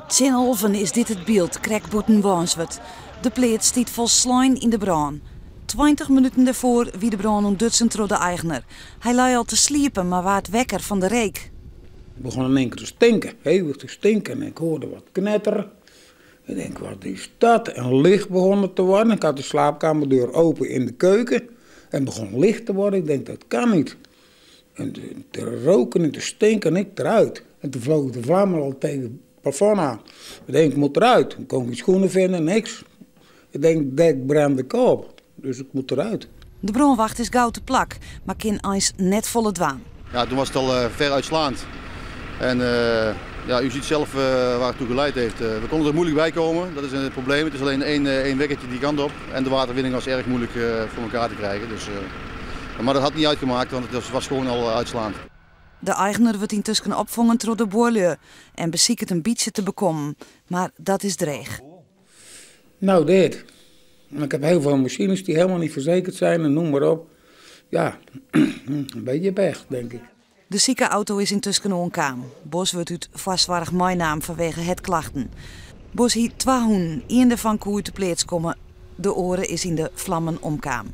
Tsjin alven is dit it byld krekt bûten Wânswert. De pleats stiet folslein yn de brân. 20 minuten dêrfoar wie de brân ûntdutsen troch de eigner. Hy lei al te sliepen, mar waard wekker fan de reek. Het begon in één keer te stinken, hevig te stinken. En ik hoorde wat knetteren. Ik denk, wat is dat? En licht begon het te worden. Ik had de slaapkamerdeur open in de keuken. En begon licht te worden. Ik denk, dat kan niet. En te roken en te stinken en ik eruit. En toen vlogen de vlammen al tegen het plafond aan. Ik denk, ik moet eruit. Ik kon geen schoenen vinden, niks. Ik denk, dek brand ik op. Dus ik moet eruit. De brânwacht is gau te plak, mar kin eins net folle dwaan. Ja, toen was het al ver uitslaand. En ja, u ziet zelf waar het toe geleid heeft. We konden er moeilijk bij komen, dat is een probleem. Het is alleen één weggetje die kant op. En de waterwinning was erg moeilijk voor elkaar te krijgen. Dus, maar dat had niet uitgemaakt, want het was gewoon al uitslaand. De eigener wurdt yntusken opfongen troch de buorlju en besiket in bytsje te bekommen, mar dat is dreech. Nou, dit. Ik heb heel veel machines die helemaal niet verzekerd zijn en noem maar op. Ja, een beetje pech, denk ik. De sike-auto is yntusken oankaam. Bos wurdt út foarsoarch meinaam fanwege hertklachten. Bos hie twa hûnen, ien dêrfan koe út de pleats komme, de oare is yn de flammen omkaam.